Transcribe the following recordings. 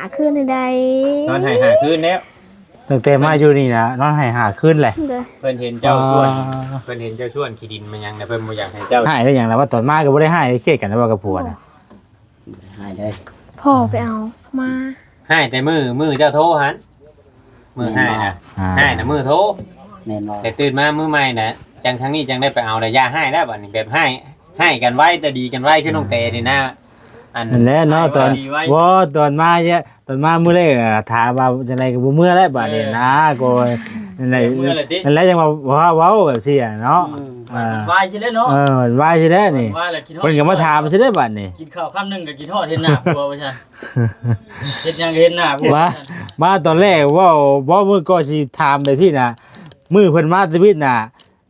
ຫາຄືນໃຫ້ໄດ້ ນອນໄຫ້ຫ້າຄືນແລ້ວ. ຕັ້ງແຕ່ມາຢູ່ນີ້ນະ ນອນໄຫ້ຫ້າຄືນແຫຼະ. ໂດຍ ເພິ່ນເຫັນເຈົ້າຊວນ ອ່າ ເພິ່ນເຫັນເຈົ້າຊວນຂີ້ດິນມາຫຍັງນະ ເພິ່ນບໍ່ຢາກໃຫ້ເຈົ້າ ໃຫ້ໄດ້ຫຍັງລະ ວ່າຕອນມາກໍບໍ່ໄດ້ຮ້າຍ ເຄຍດກັນແລ້ວບໍ່ກັບຜົວນະ? ບໍ່ໄດ້ຮ້າຍເດ້ ພໍ່ໄປເອົາມາ. ຮ້າຍແຕ່ມື້ ມື້ເຈົ້າໂທຫັ້ນ ມື້ຮ້າຍນະ ແມ່ນບໍ່? ອ່າ ຮ້າຍນະມື້ໂທ. ແມ່ນບໍ່? ແຕ່ຕື່ນມາມື້ໃໝ່ນະ ຈັ່ງທາງນີ້ຈັ່ງໄດ້ໄປເອົາ ແລ້ວຢ່າຮ້າຍແລ້ວບັດນີ້ ແບບຮ້າຍ ຮ້າຍກັນໄວ ແຕ່ດີກັນໄວ ຄືນ້ອງແຕນີ້ນະ. ອັນນັ້ນແຫຼະເນາະ ຕອນ ບໍ່ ຕອນມາເນຍ ຕອນມາມື້ແລກ ອ່າ ຖາມວ່າຈັ່ງໃດກໍບໍ່ເມືອແລ້ວບາດນີ້ນະ. ເອີ ກໍນັ້ນແຫຼະ ເມືອແລ້ວຕິ ນັ້ນແຫຼະ ຈັ່ງວ່າ ເວົ້າ ເວົ້າແບບຊີ້ນະເນາະ. ອືມ ອ່າ ວາຍຊິແລ້ວເນາະ ເອີ ວາຍຊິແລ້ວນີ້ ເພິ່ນກໍມາຖາມຊິແລ້ວບາດນີ້. ກິນເຂົ້າຄຳໜຶ່ງກໍຄິດຮອດເຫັນໜ້າຜົວວ່າຊັ້ນ ເຮັດຫຍັງກໍເຫັນໜ້າຜົວ. ມາ ມາຕອນແລກເວົ້າ ເວົ້າມື້ກ່ອນຊິຖາມໄດ້ຊີ້ນະ ມື້ເພິ່ນມາທຳອິດນະ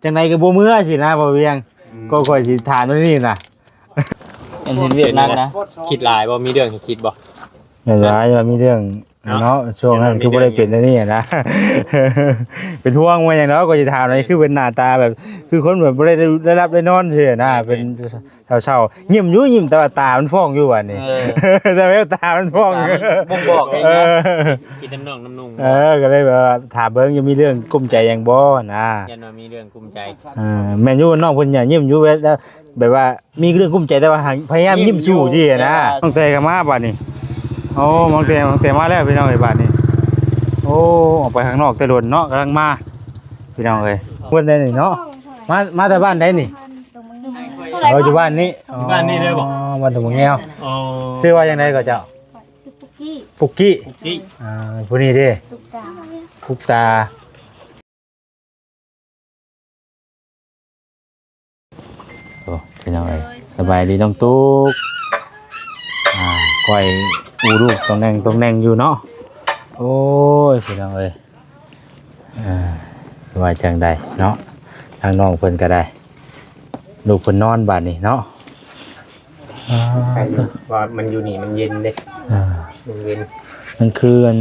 ຈັ່ງໃດກໍບໍ່ເມືອຊີ້ນະ ບໍ່ວຽງ. ອືມ ກໍຂ້ອຍຊິຖາມແນວນີ້ນະ ມັນເຮັດວຽກໜັກນະ. ຄິດຫຼາຍບໍ່? ມີເລື່ອງໃຫ້ຄິດບໍ່? ແມ່ນຫຼາຍວ່າມີເລື່ອງເນາະ ເນາະ ຊ່ວງນັ້ນຄືບໍ່ໄດ້ເປັນແນວນີ້ນະ. ເປັນຫ່ວງວ່າຫຍັງເນາະ ກໍຊິຖາມນີ້ ຄືເປັນໜ້າຕາແບບ ຄືຄົນແບບບໍ່ໄດ້ ໄດ້ ໄດ້ຫຼັບໄດ້ນອນຊີ້ນະ. ເປັນເຊົາໆ ຍິ້ມຢູ່ ຍິ້ມ ແຕ່ວ່າຕາມັນຟອງຢູ່ບາດນີ້. ເອີ ແຕ່ແວວຕາມັນຟອງ ຕາມັນບົ່ງບອກເອງ. ເອີ ເນາະ ກິນນ້ຳໜອງນ້ຳນຸ່ງ. ເອີ ກໍເລີຍແບບວ່າຖາມເບິ່ງ ຍັງມີເລື່ອງກຸ້ມໃຈຫຍັງບໍ່ນະ? ຢ້ານວ່າມີເລື່ອງກຸ້ມໃຈ. ເອີ ແມ່ນຢູ່ ນ້ອງເພິ່ນຍາມຍິ້ມຢູ່ ແບບ ແບບວ່າມີເລື່ອງກຸ້ມໃຈ ແຕ່ວ່າຫາກພະຍາຍາມຍິ້ມສູ້ຊີ້ນະ. ຕັ້ງແຕ່ກໍມາບາດນີ້ ໂອ້ ຕັ້ງແຕ່ ຕັ້ງແຕ່ມາແລ້ວພີ່ນ້ອງເອີຍ ບາດນີ້. ໂອ້ ອອກໄປຂ້າງນອກແຕ່ດົນເນາະ ກຳລັງມາ ພີ່ນ້ອງເອີຍ. ເພິ່ນໄດ້ນີ້ເນາະ ມາ ມາແຕ່ບ້ານໃດນີ້? ເອີ ຢູ່ບ້ານນີ້. ຢູ່ບ້ານນີ້ເລີຍບໍ່? ອໍ ບ້ານທົ່ງແງວ. ອໍ ຊື່ວ່າຈັ່ງໃດກໍເຈົ້າ? ຊື່ປຸກກີ້. ປຸກກີ້ ປຸກກີ້. ອ່າ ຜູ້ນີ້ເດ້? ຕຸກຕາ. ຕຸກຕາ. ໂອ້ ພີ່ນ້ອງເອີຍ ສະບາຍດີນ້ອງຕຸກ. ອ່າ ກ້ອຍອູລູກຕົງແໜ່ງຕົງແໜ່ງຢູ່ເນາະ. ໂອ້ຍ ພີ່ນ້ອງເອີຍ ອ່າ ວ່າຈັ່ງໃດເນາະ ທາງນ້ອງເພິ່ນກໍໄດ້ ລູກເພິ່ນນອນບາດນີ້ເນາະ. ອ່າ ວ່າມັນຢູ່ນີ້ມັນເຢັນເດ້. ອ່າ ມັນເຢັນ ມັນຄືອັນ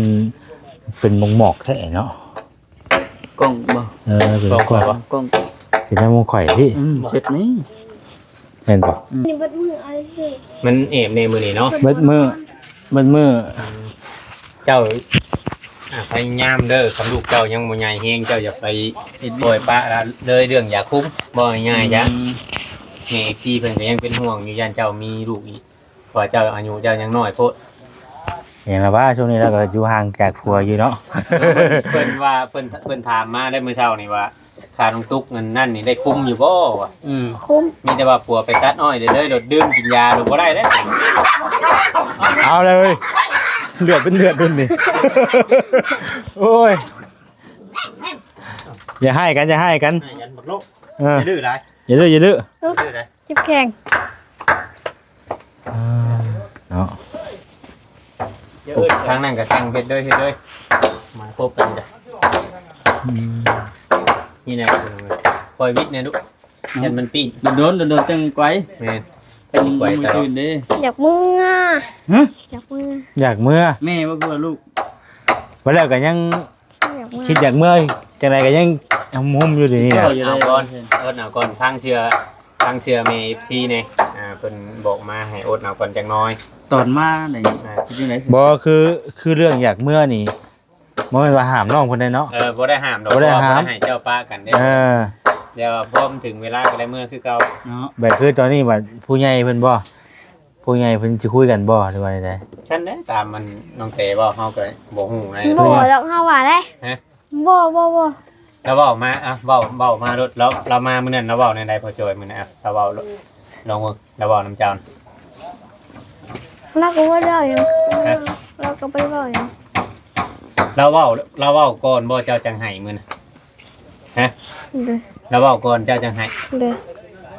ເປັນໝອກໆແທ້ເນາະ. ກ້ອງບໍ່? ເອີ ເປັນກ້ອງ ກ້ອງ ເປັນນ້ຳຂອງຂ້ອຍພີ້. ອືມ ເຊັດນີ້ ແມ່ນບໍ່? ອືມ ນີ້ເບິດມື້ ອັນນີ້ຊິ ມັນແອບແດ່ມື້ນີ້ເນາະ ເບິດມື້ ເບິດມື້. ເຈົ້າ ອ່າ ພະຍາຍາມເດີ ຄັນລູກເຈົ້າຍັງບໍ່ໃຫຍ່ແຮງ ເຈົ້າຢ່າໄປປ່ອຍປະລະເລີຍເລື່ອງຢາຄຸມ ເວົ້າງ່າຍໆ ອືມ ຈ້ະ. ແມ່ເອັຟຊີເພິ່ນກໍຍັງເປັນຫ່ວງຢູ່ ຢ້ານເຈົ້າມີລູກອີກ ເພາະວ່າເຈົ້າອາຍຸເຈົ້າຍັງນ້ອຍໂພດ. ຫຍັງລະວ່າ ຊ່ວງນີ້ລາວກໍຢູ່ຫ່າງຈາກຜົວຢູ່ເນາະ. ເພິ່ນວ່າ ເພິ່ນ ເພິ່ນຖາມມາໄດ້ມື້ເຊົ້ານີ້ວ່າ ຄ່ານ້ອງຕຸກເງິນນັ້ນນີ້ໄດ້ຄຸມຢູ່ບໍ່ວ່າ? ອືມ ຄຸມ. ມີແຕ່ວ່າຜົວໄປຕັດອ້ອຍເລີຍ ລົດດື່ມກິນຢາໂດຍບໍ່ໄດ້ເດ້. ເອົາເລີຍ ເລືອດເປັນເລືອດລຸ້ນນີ້. ໂອ້ຍ ຢ່າຮ້າຍກັນ ຢ່າຮ້າຍກັນ ຮ້າຍກັນບັກໂລກ. ເອີ ຢ່າດື້ຫຼາຍ ຢ່າດື້ ຢ່າດື້ ຢ່າດື້ຫຼາຍ. ເຈັບແຂ້ງ ອ່າ ເນາະ. ທາງນັ້ນກໍສັ່ງເຮັດເລີຍ ເຮັດເລີຍ ມາຄົບກັນຈ້ະ. ອືມ ນີ້ແຫຼະ ຄ່ອຍວິດແດ່ລູກ ອືມ ຢ້ານມັນປີ້ນ. ດົນໆ ດົນໆ ຈັ່ງໄກວ. ແມ່ນ ໄປຊິໄກວ ມື້ອື່ນເດ້. ຢາກເມືອ. ຮະ? ຢາກເມືອ ຢາກເມືອ. ແມ່ບໍ່ເພື່ອລູກ ວ່າແລ້ວກໍຍັງ ຢາກເມືອ ຄິດຢາກເມືອ ຈັ່ງໃດກໍຍັງຫຸ້ມໆຢູ່ດຽວນີ້ນະ. ເອົາກ່ອນ ເອີ້ນເອົາກ່ອນ ຟັງເຊື່ອ ຟັງເຊື່ອແມ່ເອັຟຊີແດ່. ອ່າ ເພິ່ນບອກມາໃຫ້ອົດເອົາກ່ອນຈັກໜ້ອຍ. ຕອນມານີ້ ອ່າ ເປັນຈັ່ງໃດ? ບໍ່ ຄື ຄືເລື່ອງຢາກເມືອນີ້ ບໍ່ແມ່ນວ່າຫ້າມນ້ອງເພິ່ນໄດ້ເນາະ. ເອີ ບໍ່ໄດ້ຫ້າມດອກ ບໍ່ໄດ້ຫ້າມ ບໍ່ໄດ້ໃຫ້ເຈົ້າປະກັນເດ້. ເອີ ແຕ່ວ່າພໍມັນເຖິງເວລາກໍໄດ້ເມືອຄືເກົ່າເນາະ. ແບບຄືຕອນນີ້ບັດຜູ້ໃຫຍ່ເພິ່ນບໍ່ ຜູ້ໃຫຍ່ເພິ່ນຊິຄຸຍກັນບໍ່ ຫຼືວ່າໃດ? ຊັ້ນແຫຼະ ຕາມມັນນ້ອງແຕເວົ້າ ເຮົາກໍບໍ່ຮູ້ນະ. ບໍ່ດອກ ເຮົາວ່າໄດ໋. ຮະ? ບໍ່ ບໍ່ ບໍ່ ລາວເວົ້າມາ ອ່ະ ເວົ້າ ເວົ້າມາໂລດ. ລາວ ລາວມາມື້ນັ້ນ ລາວເວົ້າແນວໃດ ພໍ່ຈ່ອຍ ມື້ນັ້ນ? ອ່ະ ລາວເວົ້າໂລດ ລອງເບິ່ງ ລາວເວົ້ານຳເຈົ້າ. ລາວກໍບໍ່ໄດ້ເວົ້າຫຍັງ. ຮະ? ລາວກໍບໍ່ໄດ້ເວົ້າຫຍັງ. ລາວເວົ້າ ລາວເວົ້າກ່ອນບໍ່ ເຈົ້າຈັ່ງໃຫ້ມື້ນັ້ນ? ຮະ? ໂດຍ ລາວເວົ້າກ່ອນເຈົ້າຈັ່ງໃຫ້. ໂດຍ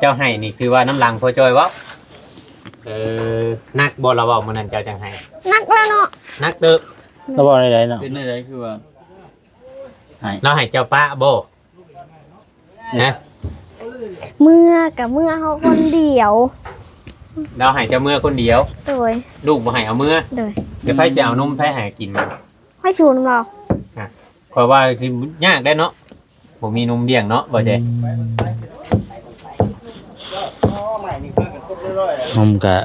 ເຈົ້າໃຫ້ນີ້ຄືວ່ານຳຫຼັງພໍ່ຈ່ອຍເວົ້າ. ເອີ ໜັກບໍ່ລາວເວົ້າມື້ນັ້ນເຈົ້າຈັ່ງໃຫ້? ໜັກແລ້ວເນາະ. ໜັກເຕີບ. ລາວເວົ້າແນວໃດເນາະ? ເປັນແນວໃດຄືວ່າໃຫ້? ລາວໃຫ້ເຈົ້າປະບໍ່? ຮະ? ເມືອກະເມືອເຮົາຄົນດຽວ. ລາວໃຫ້ເຈົ້າເມືອຄົນດຽວ? ໂດຍ ລູກບໍ່ໃຫ້ເອົາເມືອ? ໂດຍ ແລ້ວໃຜຊິເອົານົມໃຜໃຫ້ກິນມັນ? ໃຜສູນນຳລາວ? ຮະ? ຂ້ອຍວ່າຊິຍາກແດ່ເນາະ ບໍ່ມີນົມລ້ຽງເນາະ ບໍ່ແຈ? ອືມ ນົມກະ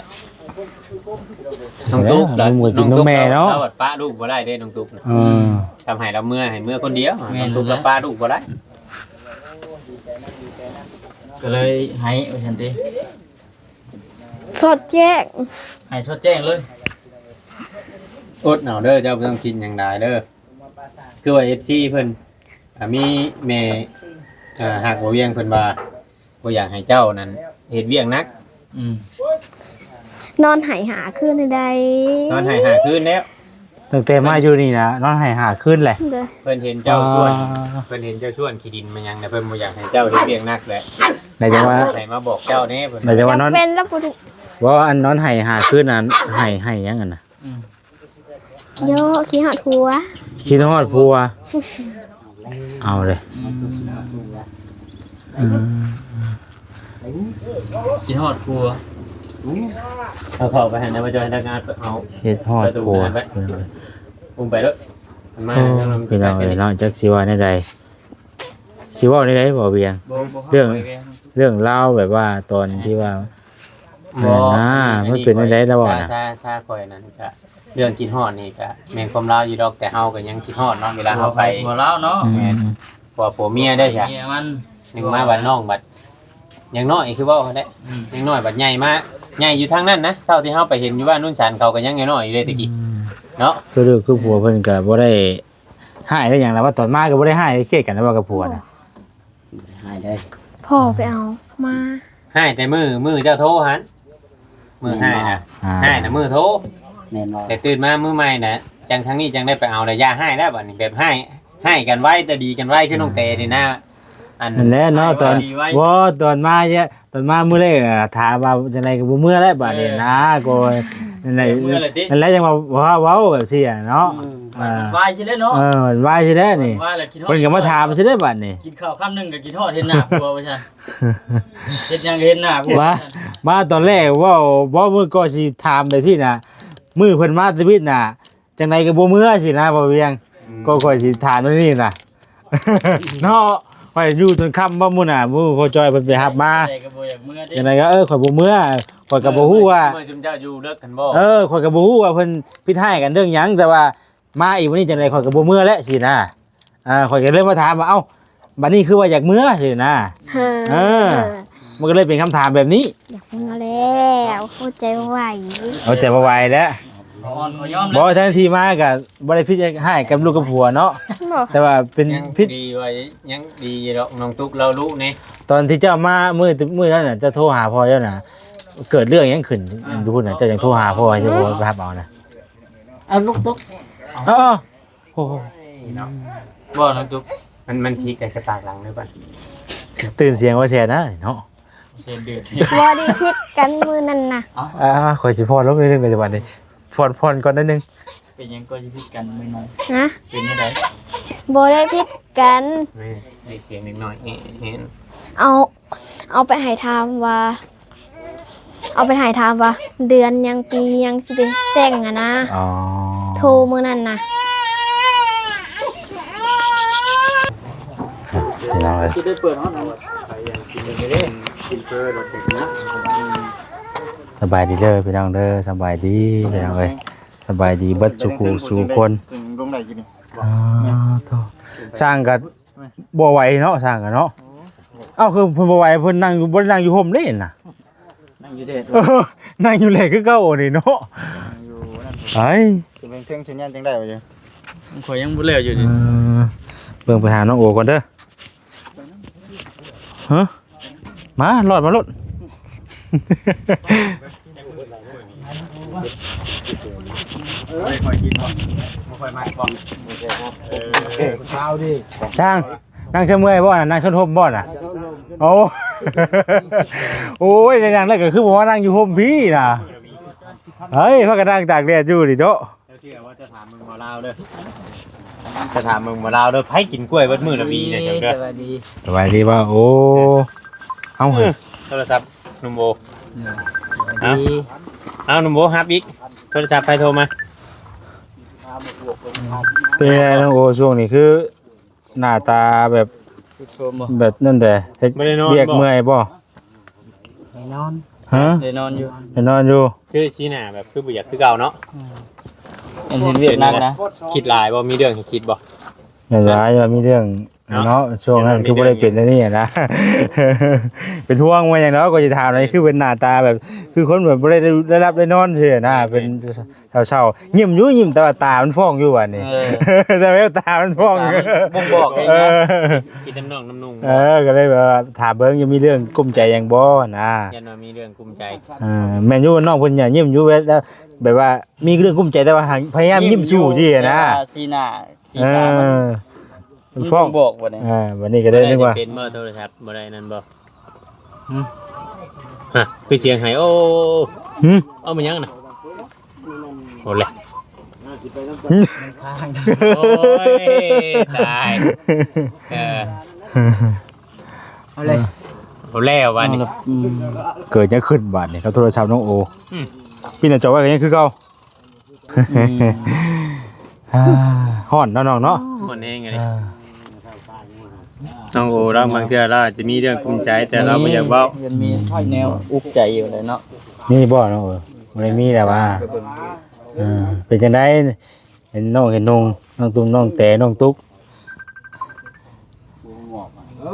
ນ້ອງຕຸກ ແລ້ວ ລະ ມັນກໍກິນນົມແມ່ເນາະ ລາວບັດປະລູກບໍ່ໄດ້ເດ້ ນ້ອງຕຸກນະ ເອີ ທຳໃຫ້ລາວເມືອ ໃຫ້ເມືອຄົນດຽວ ແມ່ນ ນ້ອງຕຸກລະປະລູກບໍ່ໄດ້ ກໍເລີຍໃຫ້ວ່າຊັ້ນຕິ ສອດແຈ້ງ ໃຫ້ສອດແຈ້ງເລີຍ ອົດເອົາເດີ ເຈົ້າບໍ່ຕ້ອງຄິດຫຍັງຫຼາຍເດີ ຄືວ່າເອັຟຊີເພິ່ນ ອ່າ ມີແມ່ ອ່າ ຮັກບໍ່ວຽງເພິ່ນວ່າ ບໍ່ຢາກໃຫ້ເຈົ້ານັ້ນເຮັດວຽກໜັກ ອືມ ນອນໄຫ້ຫ້າຄືນໃດ໋ ນອນໄຫ້ຫ້າຄືນແລ້ວ ຕັ້ງແຕ່ມາຢູ່ນີ້ນະ ນອນໄຫ້ຫ້າຄືນແຫຼະ ໂດຍ ເພິ່ນເຫັນເຈົ້າຊວນ ອ່າ ເພິ່ນເຫັນເຈົ້າຊວນຂີ້ດິນມາຫຍັງນະ ເພິ່ນບໍ່ຢາກໃຫ້ເຈົ້າເຮັດວຽກໜັກແຫຼະ ແລ້ວຈັ່ງວ່າ ໃຫ້ມາບອກເຈົ້າແດ່ ເພິ່ນ ແລ້ວຈັ່ງວ່ານອນ ເປັນແລ້ວບໍ່ ບໍ່ ອັນນອນໄຫ້ຫ້າຄືນນັ້ນ ໄຫ້ ໄຫ້ຫຍັງຫັ້ນນະ ອືມ ໂຍ ຄິດຮອດຜົວ ຄິດຮອດຜົວ ເອົາເລີຍ ອືມ ອືມ ຄິດຮອດຜົວ ເອົາເຂົ້າໄປຫັ້ນນະ ວ່າຈະໃຫ້ພະນັກງານເອົາ ຄິດຮອດຜົວ ປະຕູຫັ້ນໄປ ອຸ້ມໄປເດີ ມາ ໂອ້ ພີ່ນ້ອງເອີຍເນາະ ຈັກຊິວ່າແນວໃດ ຊິເວົ້າແນວໃດບໍ່ວຽງ ບໍ່ ບໍ່ ເລື່ອງ ເລື່ອງລາວແບບວ່າຕອນທີ່ວ່າ ບໍ່ ອັນນັ້ນນະ ອັນນີ້ ມັນເປັນຈັ່ງໃດລະເວົ້ານະ ຊາ ຊາ ຊາຂ້ອຍນັ້ນກະ ເລື່ອງຄິດຮອດນີ້ກະແມ່ນຄວາມລາວຢູ່ດອກ ແຕ່ເຮົາກໍຍັງຄິດຮອດເນາະ ເວລາເຮົາໄປ ຜົວລາວເນາະ ອືມ ແມ່ນ ອືມ ຜົວ ຜົວເມຍໄດ້ຊະ ເມຍມັນ ໜຶ່ງມາບັດນ້ອງບັດ ຍັງນ້ອຍຄືເວົ້າຫັ້ນແຫຼະ ອືມ ຍັງນ້ອຍບັດໃຫຍ່ມາ ໃຫຍ່ຢູ່ທາງນັ້ນນະ ເທົ່າທີ່ເຮົາໄປເຫັນຢູ່ບ້ານໂນນສັນ ເຂົາກໍຍັງນ້ອຍໆຢູ່ເດ້ແຕ່ກີ້ ອືມ ເນາະ ຄື ຄືຜົວເພິ່ນກໍບໍ່ໄດ້ຮ້າຍໄດ້ຫຍັງລະ ວ່າຕອນມາກໍບໍ່ໄດ້ຮ້າຍໄດ້ຄຽດກັນລະ ວ່າກັບຜົວນະ ບໍ່ໄດ້ຮ້າຍເດ້ ພໍ່ໄປເອົາມາ ຮ້າຍແຕ່ມື້ ມື້ເຈົ້າໂທຫັ້ນ ມື້ຮ້າຍນະ ແມ່ນບໍ່ ອ່າ ຮ້າຍນະມື້ໂທ ແມ່ນບໍ່ ແຕ່ຕື່ນມາມື້ໃໝ່ນະ ຈັ່ງທາງນີ້ຈັ່ງໄດ້ໄປເອົາ ແລ້ວຢ່າຮ້າຍແລ້ວບັດນີ້ ແບບຮ້າຍ ຮ້າຍກັນໄວແຕ່ດີກັນໄວ ຄືນ້ອງແຕນີ້ນະ ອັນນັ້ນແຫຼະເນາະ ຕອນ ບໍ່ ຕອນມາເນຍ ຕອນມາມື້ແລກ ອ່າ ຖາມວ່າຈັ່ງໃດກໍບໍ່ເມືອແລ້ວບາດນີ້ນະ ເອີ ກໍນັ້ນແຫຼະ ເມືອແລ້ວຕິ ນັ້ນແຫຼະ ຈັ່ງວ່າ ເວົ້າ ເວົ້າແບບຊີ້ນະເນາະ ອືມ ອ່າ ວາຍຊິແລ້ວເນາະ ເອີ ວາຍຊິແລ້ວນີ້ ເພິ່ນກໍມາຖາມຊິແລ້ວບາດນີ້ ກິນເຂົ້າຄຳໜຶ່ງກໍກິນຮອດເຫັນໜ້າຜົວວ່າຊັ້ນ ເຮັດຫຍັງກໍເຫັນໜ້າຜົວ ມາ ມາຕອນແລກເວົ້າ ເວົ້າມື້ກ່ອນຊິຖາມແບບຊີ້ນະ ມື້ເພິ່ນມາທຳອິດນະ ຈັ່ງໃດກໍບໍ່ເມືອຊີ້ນະ ບໍ່ວຽງ ອືມ ກໍຂ້ອຍຊິຖາມແນວນີ້ນະ ເນາະ ຂ້ອຍຢູ່ຈົນຄ່ຳບໍ່ມື້ນະ ມື້ພໍ່ຈ້ອຍເພິ່ນໄປຮັບມາ ຈັ່ງໃດກໍບໍ່ຢາກເມືອຕິ ຈັ່ງໃດກໍ ເອີ ຂ້ອຍບໍ່ເມືອ ຂ້ອຍກໍບໍ່ຮູ້ວ່າ ເອີ ມື້ຊຸມເຈົ້າຢູ່ເລິກກັນບໍ່ ເອີ ຂ້ອຍກໍບໍ່ຮູ້ວ່າເພິ່ນຜິດຮ້າຍກັນເລື່ອງຫຍັງ ແຕ່ວ່າມາອີກມື້ນີ້ຈັ່ງໃດຂ້ອຍກໍບໍ່ເມືອແລ້ວຊີ້ນະ ອ່າ ຂ້ອຍກໍເລີຍມາຖາມວ່າ ເອົ້າ ບັດນີ້ຄືວ່າຢາກເມືອຊີ້ນະ ເອີ ເອີ ມັນກໍເລີຍເປັນຄຳຖາມແບບນີ້ ຢາກເມືອແລ້ວ ອົດໃຈບໍ່ໄຫວ ອົດໃຈບໍ່ໄຫວແລ້ວ ບໍ່ ທັງທີ່ມາກໍບໍ່ໄດ້ຜິດຮ້າຍກັບລູກກັບຜົວເນາະ ບໍ່ ແຕ່ວ່າເປັນຜິດ ຍັງດີວ່າ ຍັງດີຢູ່ດອກ ນ້ອງຕຸກລາວຮູ້ແດ່ ຕອນທີ່ເຈົ້າມາມື້ ມື້ນັ້ນນະ ເຈົ້າໂທຫາພໍ່ເຈົ້ານະ ເກີດເລື່ອງຫຍັງຂຶ້ນ ອ່າ ຢູ່ພຸ້ນນະ ເຈົ້າຈັ່ງໂທຫາພໍ່ໃຫ້ພໍ່ໄປຮັບເອົານະ ເອົາລູກຕົກ ເອີ ໂອ້ໂຫ ເນາະ ບໍ່ ນ້ອງຕຸກ ມັນ ມັນພິກກັນກະຕາກຫຼັງເລີຍບັດ ຕື່ນສຽງວ່າແຊນນະເນາະ ແຊນເດືອດ ບໍ່ໄດ້ຜິດກັນມື້ນັ້ນນະ ອ່າ ຂ້ອຍຊິຜ່ອນລົງໜ້ອຍໜຶ່ງໃນຈັງຫວະນີ້ ຜ່ອນ ຜ່ອນກ່ອນໜ້ອຍໜຶ່ງ ເປັນຫຍັງກໍຊິຜິດກັນມື້ນັ້ນ ຮະ ເປັນຈັ່ງໃດ ບໍ່ໄດ້ຜິດກັນ ນີ້ ໄດ້ສຽງເດັກນ້ອຍ ເອ ເຫັນ ເອົາ ເອົາໄປໃຫ້ຖາມວ່າ ເອົາໄປໃຫ້ຖາມວ່າເດືອນຫຍັງປີຫຍັງຊິໄປແຕ່ງຫັ້ນນະ ອໍ ໂທມື້ນັ້ນນະ ພີ່ນ້ອງເອີຍ ຊິໄດ້ເປີດຮອດ ສະບາຍດີເດີພີ່ນ້ອງເດີ ສະບາຍດີພີ່ນ້ອງເອີຍ ສະບາຍດີເບິດສູ່ຜູ້ສູ່ຄົນ ອ່າ ໂທ້ ຊ່າງກໍ ບໍ່ໄຫວເນາະ ຊ່າງກັນເນາະ ໂອ້ ເອົ້າ ຄືເພິ່ນບໍ່ໄຫວ ເພິ່ນນັ່ງຢູ່ ບໍ່ໄດ້ນັ່ງຢູ່ຮົ່ມເດ້ນະ ນັ່ງຢູ່ແດດ ເອີ ນັ່ງຢູ່ແດດຄືເກົ່ານີ້ເນາະ ນັ່ງຢູ່ນັ້ນ ໄອ້ ຂຶ້ນໄປເທິງສັນຍານຈັ່ງໄດ້ວ່າຢູ່ ຂ້ອຍຍັງບໍ່ແລ້ວຢູ່ນີ້ ເອີ ເບິ່ງໄປຫານ້ອງໂອກ່ອນເດີ ຮະ ມາ ລອດມາໂລດ ເອີ ຂ້ອຍກິນບໍ່ ບໍ່ຄ່ອຍມັກບໍ່ ເອີ ຊາວດີ ຊ່າງ ນັ່ງຊະເມື່ອຍບໍ່ນະ ນັ່ງຊົນຮົ່ມບໍ່ນະ ໂອ້ ໂອ້ຍ ໄດ້ນັ່ງແລ້ວກໍຄືບໍ່ມານັ່ງຢູ່ຮົ່ມພີ້ນະ ເຮີ້ຍ ພາກັນນັ່ງຕາກແດດຢູ່ນີ້ເນາະ ເຈົ້າເຊື່ອບໍ່ ເຈົ້າຖາມເບິ່ງໝໍລາວເດີ ເຈົ້າຖາມເບິ່ງໝໍລາວເດີ ໃຜກິນກ້ວຍເບິດມື້ລະປີນີ້ ເຈົ້າເດີ ສະບາຍດີ ສະບາຍດີບໍ່ ໂອ້ ເອົ້າ ເຮີ້ຍ ໂທລະສັບໜຸ່ມໂອ ເອົ້າ ໜຸ່ມໂອຮັບອີກ ໂທລະສັບໃຜໂທມາ ເປັນໄງນ້ອງໂອ ຊ່ວງນີ້ຄືໜ້າຕາແບບ ແບບນັ້ນແດ່ ເຮັດວຽກເມື່ອຍບໍ່ ໄດ້ນອນ ຮະ? ໄດ້ນອນຢູ່ ໄດ້ນອນຢູ່. ຄືສີໜ້າແບບຄືບໍ່ຢາກຄືເກົ່າເນາະ. ອືມ ເຫັນ ເຫັນວຽກໜັກນະ. ຄິດຫຼາຍບໍ່? ມີເລື່ອງໃຫ້ຄິດບໍ່? ແມ່ນວ່າ ວ່າມີເລື່ອງ ເນາະ ເນາະ ຊ່ວງນັ້ນຄືບໍ່ໄດ້ເປັນອັນນີ້ນະ. ເປັນຫ່ວງວ່າຫຍັງເນາະ ກໍຈະຖາມ ນີ້ຄືເປັນໜ້າຕາແບບ ຄືຄົນແບບບໍ່ໄດ້ ໄດ້ ໄດ້ຫຼັບໄດ້ນອນຊີ້ນະ. ແມ່ນ ເປັນເຊົາໆ ຍິ້ມຢູ່ ຍິ້ມ ແຕ່ວ່າຕາມັນຟອງຢູ່ບາດນີ້. ເອີ ແຕ່ແວວຕາມັນຟອງ ຕາມັນບົ່ງບອກເອງນະ. ເອີ ກິນນ້ຳໜອງນ້ຳນຸ່ງ. ເອີ ກໍເລີຍແບບວ່າຖາມເບິ່ງ ຍັງມີເລື່ອງກຸ້ມໃຈຫຍັງບໍ່ນະ? ຢ້ານວ່າມີເລື່ອງກຸ້ມໃຈ. ເອີ ແມ່ນຢູ່ ນ້ອງເພິ່ນຍາມຍິ້ມຢູ່ ແບບ ແບບວ່າມີເລື່ອງກຸ້ມໃຈ ແຕ່ວ່າຫາກພະຍາຍາມຍິ້ມສູ້ຊີ້ນະ. ສີໜ້າ ເອີ ມັນຟອງ ມັນບົ່ງບອກບັດນີ້. ເອີ ບັດນີ້ກໍໄດ້ນຶກວ່າ ເປັນບໍ່ໂທລະສັບ ບໍ່ໄດ້ນັ້ນບໍ່? ຫຶ? ຮະ ຄືສຽງໄຫ້ ໂອ້ ຫຶ? ເອົາມາຫຍັງນະ? ໂອ້ແຫຼະ ໂອ້ຍ ຕາຍ. ເອີ ເອົາແລ້ວ ເອົາແລ້ວບາດນີ້. ອືມ ເກີດຫຍັງຂຶ້ນບາດນີ້ກັບໂທລະສັບນ້ອງໂອ? ອືມ ປິດໜ້າຈໍໄວ້ກໍຍັງຄືເກົ່າ. ອືມ ຮ້ອນເນາະນ້ອງເນາະ. ຮ້ອນແຮງເລີຍ. ນ້ອງໂອລາວບາງເທື່ອລາວອາດຈະມີເລື່ອງກຸ້ມໃຈ ແຕ່ລາວບໍ່ຢາກເວົ້າ. ມັນມີແນວອຸກໃຈຢູ່ແຫຼະເນາະ. ມີບໍ່ນ້ອງໂອ? ບໍ່ໄດ້ມີແຫຼະວ່າ. ເອີ ເປັນຈັ່ງໃດ ເຫັນນ້ອງເຫັນນຸ່ງ ນ້ອງຕຸ້ມ ນ້ອງແຕ ນ້ອງຕຸກ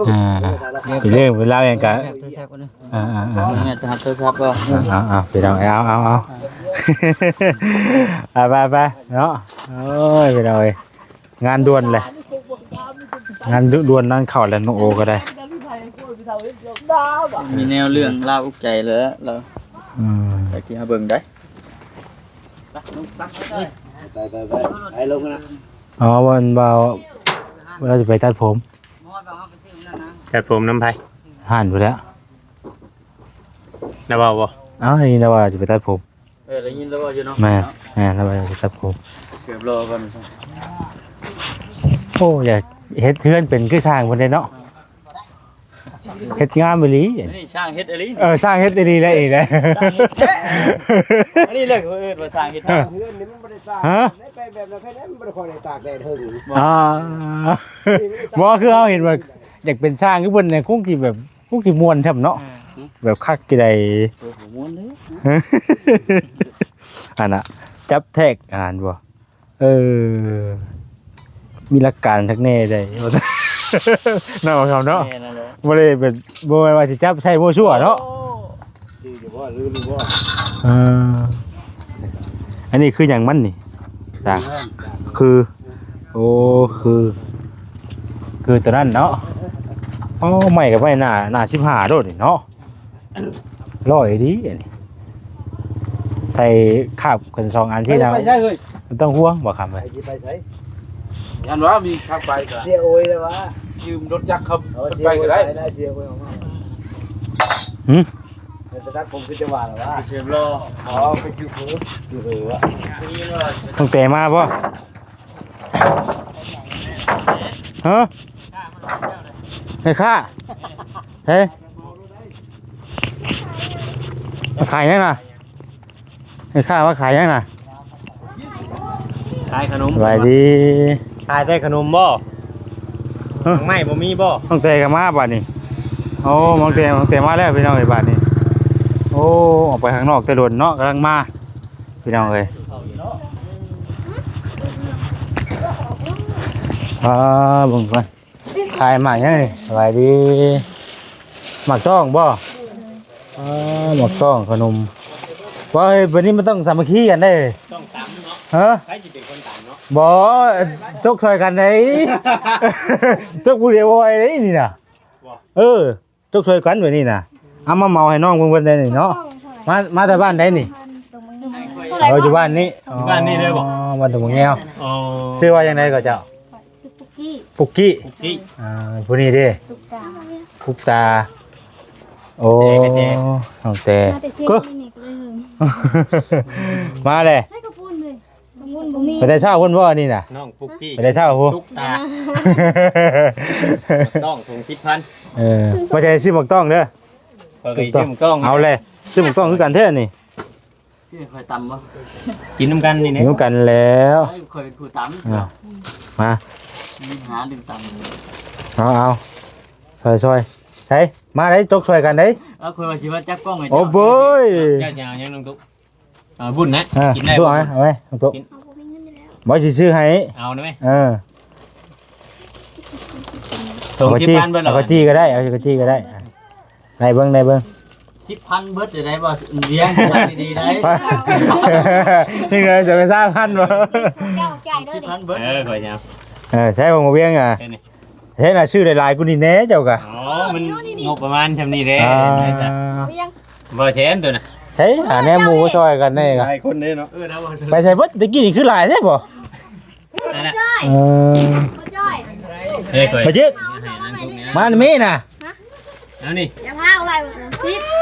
ອ່າ ເປັນເລື່ອງເປັນລາວຫຍັງກະ ອ່າໆໆ ແມ່ໄປຮັບໂທລະສັບບໍ່? ເອົາໆ ພີ່ນ້ອງ ເອົາໆໆ ໄປໆໆ ເນາະ. ໂອ້ຍ ພີ່ນ້ອງເອີຍ ງານດ່ວນແຫຼະ ງານດ່ວນ ງານເຂົ້າແລ້ວ ນ້ອງໂອກໍໄດ້ ມີແນວເລື່ອງລາວອຸກໃຈແລ້ວລາວ. ອືມ ຕະກີ້ເຮົາເບິ່ງໄດ້ ໄປໆໆ ໄປລົງນະ. ອໍ ວ່າ ວ່າ ວ່າຊິໄປຕັດຜົມ. ຕັດຜົມນຳໃຜ? ຮ້ານພຸ້ນແຫຼະ. ລາວເວົ້າບໍ່? ເອົ້າ ໄດ້ຍິນລາວວ່າຊິໄປຕັດຜົມ. ເອີ ໄດ້ຍິນລາວເວົ້າຢູ່ເນາະ. ແມ່ນ ແມ່ນ ລາວວ່າຊິໄປຕັດຜົມ ເສີມຫຼໍ່ກ່ອນ. ໂອ້ ຢາກເຮັດເຮືອນເປັນຄືຊ່າງເພິ່ນເດ້ເນາະ. ເຮັດງາມອີ່ຫຼີ. ອັນນີ້ຊ່າງເຮັດອີ່ຫຼີ. ເອີ ຊ່າງເຮັດອີ່ຫຼີແຫຼະ ອີກແລ້ວ. ອັນນີ້ແຫຼະເຂົາເອີ້ນວ່າຊ່າງເຮັດ. ເຮືອນນີ້ມັນບໍ່ໄດ້ສ້າງ. ຮະ? ໄດ້ໄປແບບນັ້ນ ໄປໄດ້ ມັນບໍ່ໄດ້ຄ່ອຍໄດ້ຕາກແດດເຖິງ. ອ່າ ບໍ່ ຄືເຮົາເຫັນວ່າຢາກເປັນຊ່າງຄືເພິ່ນນີ້ ຄົງຊິແບບ ຄົງຊິມ່ວນຊ່ຳເນາະ. ເອີ ແບບຄັກອີ່ໃດ. ເອີ ບໍ່ມ່ວນເດ້. ອັນນ່ະ ຈັບແທກ ອ່ານບໍ່? ເອີ ມີຫຼັກການຄັກແນ່ໃດ ເນາະ ເນາະ. ແມ່ນແຫຼະ ບໍ່ໄດ້ແບບ ບໍ່ແມ່ນວ່າຊິຈັບໃສ່ມົ້ວຊົ່ວເນາະ. ໂອ້ ຈື່ຢູ່ບໍ່? ລືມຢູ່ບໍ່? ເອີ ອັນນີ້ຄືຫຍັງມັນນີ້? ຈ້າ ຄື ໂອ້ ຄື ຄືຕົວນັ້ນເນາະ. ໂອ້ ໄມ້ກັບໄມ້ໜ້າ ໜ້າສິບຫ້າໂລດນີ້ເນາະ. ຫຼໍ່ດີອັນນີ້ ໃສ່ຄາບກັນສອງອັນທີ່ເນາະ. ໄປໃສເຮີ້ຍ? ບໍ່ຕ້ອງຫ່ວງ ບໍ່ຄຳເອີຍ. ໄປຊິໄປໃສ? ຢ້ານວ່າມີຄັກໄປກໍ ເສຍໂອຍແລ້ວວ່າ ຢືມລົດຈັກເຂົາ ເອີ ໄປກໍໄດ້. ເສຍໂອຍ ໄປນະ ເສຍໂອຍອອກມາ. ຫຶ? ໄປຕັດຜົມຄືຈະວ່າແລ້ວວ່າ ເສຍຫຼໍ່. ອໍ ໄປຊື້ຜົມ ຊື້ເຫີວ່າ. ຕັ້ງແຕ່ມາບໍ່? ຮະ? ແມ່ຄ້າ? ເອີ ມາຂາຍຫຍັງນະ? ແມ່ຄ້າມາຂາຍຫຍັງນະ? ຂາຍຂະໜົມ. ສະບາຍດີ. ຂາຍແຕ່ຂະໜົມບໍ່? ຮະ? ໝາກໄມ້ບໍ່ມີບໍ່? ຕັ້ງແຕ່ກໍມາບາດນີ້. ໂອ້ ຕັ້ງແຕ່ ຕັ້ງແຕ່ມາແລ້ວ ພີ່ນ້ອງເອີຍ ບາດນີ້. ໂອ້ ອອກໄປຂ້າງນອກແຕ່ດົນເນາະ ກຳລັງມາ ພີ່ນ້ອງເອີຍ. ອ່າ ເບິ່ງກ່ອນ ຂາຍໝາກຫຍັງນີ້? ສະບາຍດີ. ໝາກຕ້ອງບໍ່? ອ່າ ໝາກຕ້ອງ ຂະໜົມ. ວ່າເຮີ້ຍ ບັດນີ້ມັນຕ້ອງສາມັກຄີກັນເດ້. ຕ້ອງຕຳເນາະ. ຮະ? ໃຜຊິເປັນຄົນຕຳເນາະ? ບໍ່ ຈົກຊ່ອຍກັນໄດ໋. ຈົກຜູ້ດຽວບໍ່ໄຫວເດ້ນີ້ນະ. ບໍ່? ເອີ. ຈົກຊ່ອຍກັນແບບນີ້ນະ. ເອົາມາເໝົາໃຫ້ນ້ອງເພິ່ນໄດ້ນີ້ເນາະ. ມາ ມາແຕ່ບ້ານໃດນີ້? ເອີ ຢູ່ບ້ານນີ້. ຢູ່ບ້ານນີ້ເລີຍບໍ່? ອໍ ບ້ານດອກໝາກແງວ. ອໍ ຊື່ວ່າຈັ່ງໃດກໍເຈົ້າ? ຊື່ປຸກກີ້. ປຸກກີ້. ປຸກກີ້. ອ່າ ຜູ້ນີ້ເດ້? ຕຸກຕາ. ຕຸກຕາ. ໂອ້ ແຕ່ ແຕ່ ນ້ອງແຕ່ ມາແຕ່ຊຽງໃໝ່ນີ້ກໍເລີຍ. ມາແລ້ວ. ໃສ່ກະປຸ້ນເລີຍ. ໄປແຕ່ເຊົ້າພຸ້ນບໍ່ອັນນີ້ນະ? ນ້ອງປຸກກີ້ ໄປແຕ່ເຊົ້າພຸ້ນ. ຕຸກຕາ ໝາກຕ້ອງຖົງສິບພັນ. ເອີ ບໍ່ໃຊ່ຊື້ໝາກຕ້ອງເດີ. ຂ້ອຍກໍຊື້ໝາກຕ້ອງ. ເອົາແຫຼະ ຊື້ໝາກຕ້ອງຄືກັນແທ້ນີ້. ຊິໃຫ້ຂ້ອຍຕຳບໍ່? ກິນນຳກັນນີ້ແຫຼະ. ກິນນຳກັນແລ້ວ. ຂ້ອຍເປັນຜູ້ຕຳ. ເອົາ ມາ ຫາດຶງຕຳ. ເອົາ ເອົາ ຊ່ອຍໆ ໃສ່ ມາໄດ້ ຈົກຊ່ອຍກັນໄດ້. ເອົາ ຂ້ອຍວ່າຊິມາຈັບກ້ອງໃຫ້ ໂອ້ ເຈົ້າ ໂບຍ ເຈົ້າຊິເອົາຫຍັງ ນ້ອງຕຸກ? ເອົາບຸນນະ ເອີ ກິນໄດ້ ຕຸກ ບໍ່? ເອົາໄວ້ ຕຸກ ກິນ ບໍ່ຊິຊື້ໃຫ້ ເອົາໄດ້ໄໝ? ເອີ ເອົາກະຈີ່ ເອົາກະຈີ່ກໍໄດ້ ເອົາກະຈີ່ກໍໄດ້ ໄດ້ເບິ່ງ ໄດ້ເບິ່ງ ສິບພັນເບິດໄດ້ບໍ່? ລ້ຽງດີໆໄດ້ ນີ້ເລີຍ ສອງພັນບໍ່? ເຈົ້າຈ່າຍເດີ ສິບພັນເບິດ ເອີ ຂ້ອຍເອົາ ເອີ ໃຊ້ຂອງບໍ່ວຽງອ່ະ ເຮັດນະ ຊື້ຫຼາຍໆກວ່ານີ້ແດ່ເຈົ້າກະ ອໍ ມັນງົບປະມານຊ່ຳນີ້ແດ່ ອ່າ ບໍ່ວຽງ ບໍ່ແສນໂຕນະ ໃຊ້ຫາແນວໝູ່ຊ່ອຍກັນແດ່ກະ ຫຼາຍຄົນເດ້ເນາະ ເອີ ໄປໃສເບິດ? ຕະກີ້ນີ້ຄືຫຼາຍແທ້ບໍ່? ນັ້ນແຫຼະ ເອີ ເອີ ຂ້ອຍ ມາຈິດ ມານຳມີນະ ເອົານີ້ ຢ່າພາວໄລ່ ສິບ ຫ້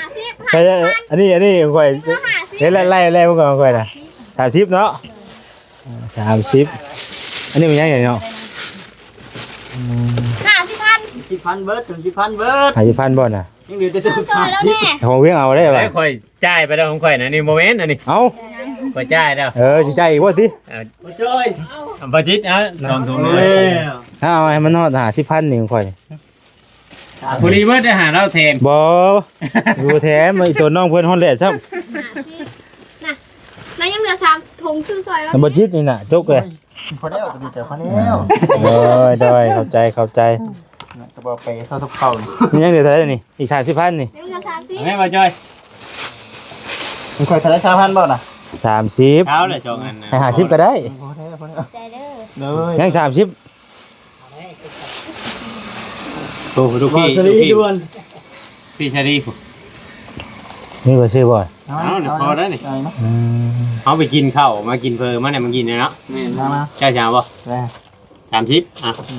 າສິບ ໄປ ອັນນີ້ ອັນນີ້ຂອງຂ້ອຍ ເຮັດໄລ່ ໄລ່ ໄລ່ເບິ່ງກ່ອນ ຂອງຂ້ອຍນະ ສາມສິບເນາະ ອ່າ ສາມສິບ ອັນນີ້ມັນຍັງຢູ່ເນາະ ອືມ ຫ້າສິບພັນ ສິບພັນເບິດ ສິບພັນເບິດ ຫ້າສິບພັນບໍ່ນະ ຍັງເຫຼືອແຕ່ ຊ່ອຍແລ້ວແດ່ ຂອງວຽງເອົາໄດ້ບໍ່? ຂ້ອຍຈ່າຍໄປແລ້ວຂອງຂ້ອຍນະ ນີ້ບໍ່ແມ່ນອັນນີ້ ເອົ້າ ຂ້ອຍຈ່າຍແລ້ວ ເອີ ຊິຈ່າຍອີກບໍ່ຕິ? ເອົາ ບໍ່ຈ່ອຍ ບໍ່ຈິດ ເອົາ ສອງຖົງເລີຍ ເອົາໃຫ້ມັນຮອດຫ້າສິບພັນນີ້ຂອງຂ້ອຍ ພໍດີເບິດໄດ້ຫາເຮົາແຖມ ບໍ່ ບໍ່ແຖມ ອີ່ຕົວນ້ອງເພິ່ນຮອດແລ້ວຊ້ຳ ນະ ນາງຍັງເຫຼືອສາມຖົງ ຊື້ຊ່ອຍແລ້ວ ບໍ່ຈິດນີ້ນະ ຈົກເລີຍ ພໍແລ້ວ ດີໃຈພໍແລ້ວ ໂດຍ ໂດຍ ຂອບໃຈ ຂອບໃຈ ກໍບໍ່ໄປເທົ່າກັບເຂົາ ຍັງເຫຼືອເທົ່າໃດນີ້? ອີກສາມສິບພັນນີ້ ຍັງເຫຼືອສາມສິບ ແມ່ນບໍ່ຈ້ອຍ? ມັນຂ້ອຍເທົ່າໃດ ຊາວພັນບໍ່ນະ? ສາມສິບ ເອົາແຫຼະ ສອງອັນນະ ໃຫ້ຫ້າສິບກໍໄດ້ ພໍແລ້ວ ພໍແລ້ວ ໃຈເດີ ໂດຍ ຍັງສາມສິບ ໂອ້ ລູກພີ່ ລູກພີ່ ພີ່ຊາລີ ນີ້ບໍ່ຊື້ບໍ່? ເອົາ ພໍໄດ້ນີ້ ອືມ ເຮົາໄປກິນເຂົ້າ ມາກິນເຝີມານີ້ ມາກິນເນາະ ແມ່ນ ເຈົ້າຈະເອົາບໍ່? ສາມສິບ ອ່ະ ອື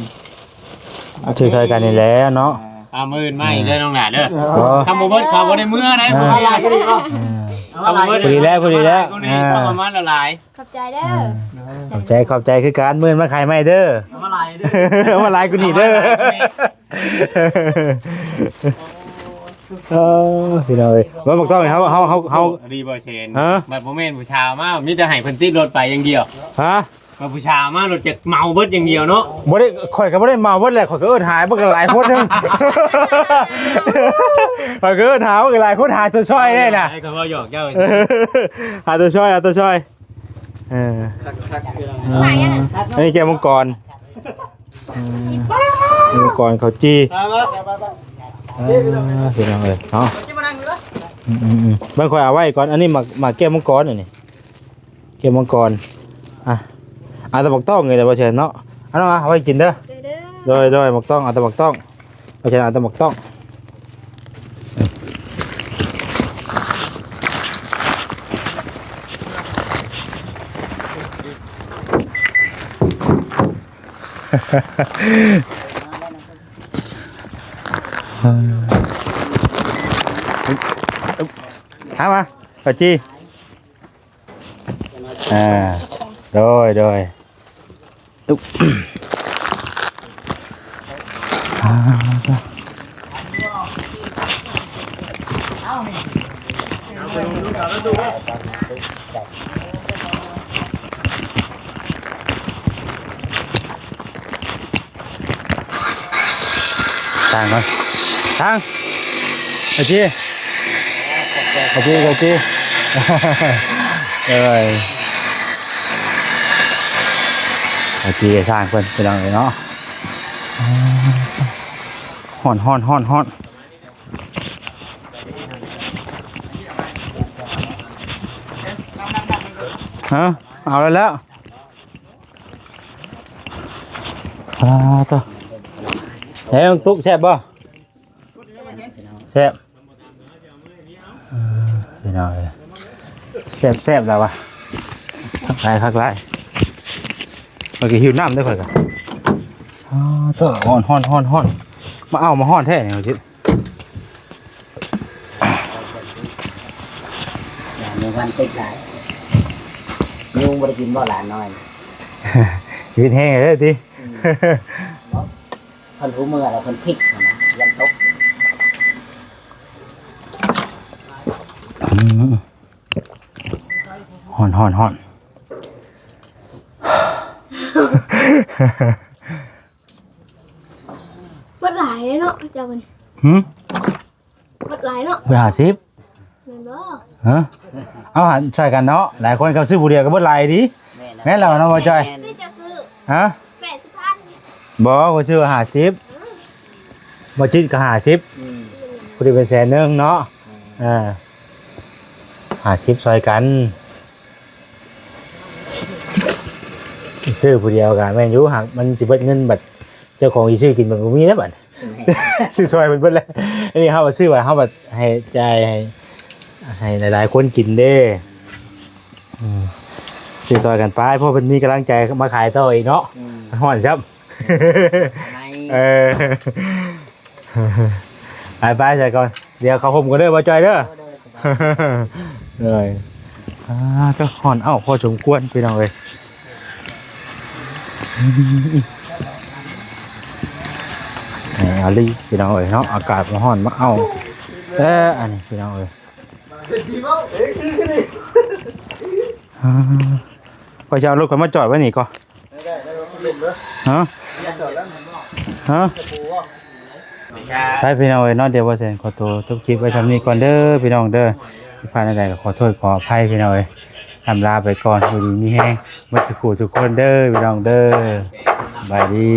ມ ຊື້ຊ່ອຍກັນນີ້ແຫຼະເນາະ ອ່າ ມື້ອື່ນມາອີກເດີນ້ອງຫຼ້າເດີ ບໍ່ ຄັນບໍ່ເບິດເຂົາບໍ່ໄດ້ເມືອໃດ ອ່າ ເຂົາບໍ່ໄດ້ ອ່າ ພໍດີແລ້ວ ພໍດີແລ້ວ ອ່າ ປະມານຫຼາຍ ຂອບໃຈເດີ ອ່າ ຂອບໃຈ ຂອບໃຈຄືກັນ ມື້ອື່ນມາຂາຍໃໝ່ເດີ ເອົາມາຫຼາຍເດີ ເອົາມາຫຼາຍກວ່ານີ້ເດີ ເອີ ພີ່ນ້ອງເອີຍ ວ່າບັກຕ້ອງເຮົາ ເຮົາ ເຮົາ ເຮົາ ດີບໍ່ແຊນ ຮະ ບັດບໍ່ແມ່ນຜູ້ສາວມາ ມີແຕ່ໃຫ້ເພິ່ນຕິດລົດໄປຢ່າງດຽວ ຮະ ວ່າຜູ້ສາວມາລົດຈະເໝົາເບິດຢ່າງດຽວເນາະ ບໍ່ໄດ້ ຂ້ອຍກໍບໍ່ໄດ້ເໝົາເບິດແຫຼະ ຂ້ອຍກໍເອີ້ນຫາເບິ່ງຫຼາຍຄົນໜຶ່ງ ຂ້ອຍກໍເອີ້ນຫາເບິ່ງຫຼາຍຄົນ ຫາຊ່ອຍໆໄດ້ນະ ໃຫ້ຂ້ອຍເວົ້າຫຍອກເຈົ້າ ຫາຕົວຊ່ອຍ ຫາຕົວຊ່ອຍ ເອີ ຄັກໆ ເອີ ອັນນີ້ແກ້ວມັງກອນ ອືມ ແກ້ວມັງກອນເຂົ້າຈີ່ ມາ ມາ ມາ ເອີ ພີ່ນ້ອງເອີຍເນາະ ອືມໆໆ ເບິ່ງຂ້ອຍເອົາໄວ້ກ່ອນ ອັນນີ້ໝາກ ໝາກແກ້ວມັງກອນ ອັນນີ້ ແກ້ວມັງກອນ ອ່ະ ເອົາແຕ່ໝາກຕ້ອງນີ້ແຫຼະ ບໍ່ແຊນເນາະ ເອົາເນາະ ເອົາໄວ້ກິນເດີ ໂດຍ ໂດຍ ໝາກຕ້ອງ ເອົາແຕ່ໝາກຕ້ອງ ບໍ່ແຊນເອົາແຕ່ໝາກຕ້ອງ ຫາມາ ປາຈີ ອ່າ ໂດຍ ໂດຍ ຕັ້ງກ່ອນ ຕັ້ງ ໂອເຄ ໂອເຄ ໂອເຄ ເອີຍ ໂອເຄ ສ້າງເພິ່ນ ພີ່ນ້ອງເອີຍເນາະ ຮ້ອນ ຮ້ອນ ຮ້ອນ ຮ້ອນ ຮະ ເອົາແລ້ວ ແລ້ວ ອ່າ ໂຕ ເອີ ຕຸກ ແຊບບໍ່? ແຊບ ເອີ ພີ່ນ້ອງເອີຍ ແຊບໆ ແລ້ວວະ ຄັກຫຼາຍ ຄັກຫຼາຍ ຂ້ອຍກໍຫິວນ້ຳເດ້ ຂ້ອຍກໍ ອ່າ ໂຕ ຮ້ອນ ຮ້ອນ ຮ້ອນ ຮ້ອນ ມາເອົາ ມາຮ້ອນແທ້ນີ້ ວ່າຊິ ຫຼານໃນວັນຕິດຫຼາຍ ຍຸງບໍ່ໄດ້ກິນບໍ່ຫຼານນ້ອຍ ກິນແຮງເດີຕິ ອືມ ເພິ່ນຮູ້ເມື່ອແລ້ວເພິ່ນພິກຫັ້ນນະ ຢ້ານຕົກ ອືມ ຮ້ອນ ຮ້ອນ ຮ້ອນ. ບໍ່ຫຼາຍເນາະ. ເຈົ້າເພິ່ນຫຶ? ເບິດຫຼາຍເນາະ ເບິດຫ້າສິບ ແມ່ນບໍ່? ຮະ? ເອົາຫັ້ນຊ່ອຍກັນເນາະ ຫຼາຍຄົນເຂົາຊື້ຜູ້ດຽວກໍເບິດຫຼາຍດີ. ແມ່ນແລ້ວເນາະ ບໍ່ຈ່ອຍ? ແມ່ນ ຄືຈະຊື້ ຮະ? ແປດສິບພັນ ບໍ່ ຂ້ອຍຊື້ຫ້າສິບ ບໍ່ຈິດກໍຫ້າສິບ ອືມ ພໍດີເປັນແສນໜຶ່ງເນາະ. ເອີ ຫ້າສິບຊ່ອຍກັນ ຊື້ຜູ້ດຽວກໍແມ່ນຢູ່ ຫາກມັນຊິເບິດເງິນ ບັດເຈົ້າຂອງຊິຊື້ກິນ ມັນບໍ່ມີແລ້ວບັດ ຊື້ຊ່ອຍເພິ່ນເບິດແລ້ວ. ອັນນີ້ເຮົາກໍຊື້ໄວ້ ເຮົາບັດໃຫ້ຈ່າຍໃຫ້ ໃຫ້ຫຼາຍໆຄົນກິນເດ້. ອືມ ຊື້ຊ່ອຍກັນໄປ ເພາະເພິ່ນມີກຳລັງໃຈມາຂາຍຕໍ່ອີກເນາະ. ອືມ ຮ້ອນຊ້ຳ ເອີ ໄປໆ ໃສ່ກ່ອນ ດຽວເຂົ້າຮົ່ມກ່ອນເດີ ບໍ່ຈ່ອຍເດີ. ເອີ ອ່າ ເຈົ້າ ຮ້ອນເອົ້າພໍສົມຄວນພີ່ນ້ອງເອີຍ. ແໝ່ ອາລີ ພີ່ນ້ອງເອີຍເນາະ ອາກາດມັນຮ້ອນມາເອົ້າແທ້ອັນນີ້ ພີ່ນ້ອງເອີຍ. ອ່າ ຂ້ອຍຊິເອົາລົດຂ້ອຍມາຈອດໄວ້ນີ້ກ່ອນ. ຮະ? ຮະ? ໄປພີ່ນ້ອງເອີຍເນາະ ດຽວບໍ່ແສນຂໍໂຕຈົບຄລິບໄວ້ຊ່ຳນີ້ກ່ອນເດີພີ່ນ້ອງເດີ. ຜິດພາດແນວໃດກໍຂໍໂທດຂໍອະໄພພີ່ນ້ອງເອີຍ. ອຳລາໄປກ່ອນ ຢູ່ດີມີແຮງໝົດທຸກຜູ້ທຸກຄົນເດີພີ່ນ້ອງເດີ. ສະບາຍດີ.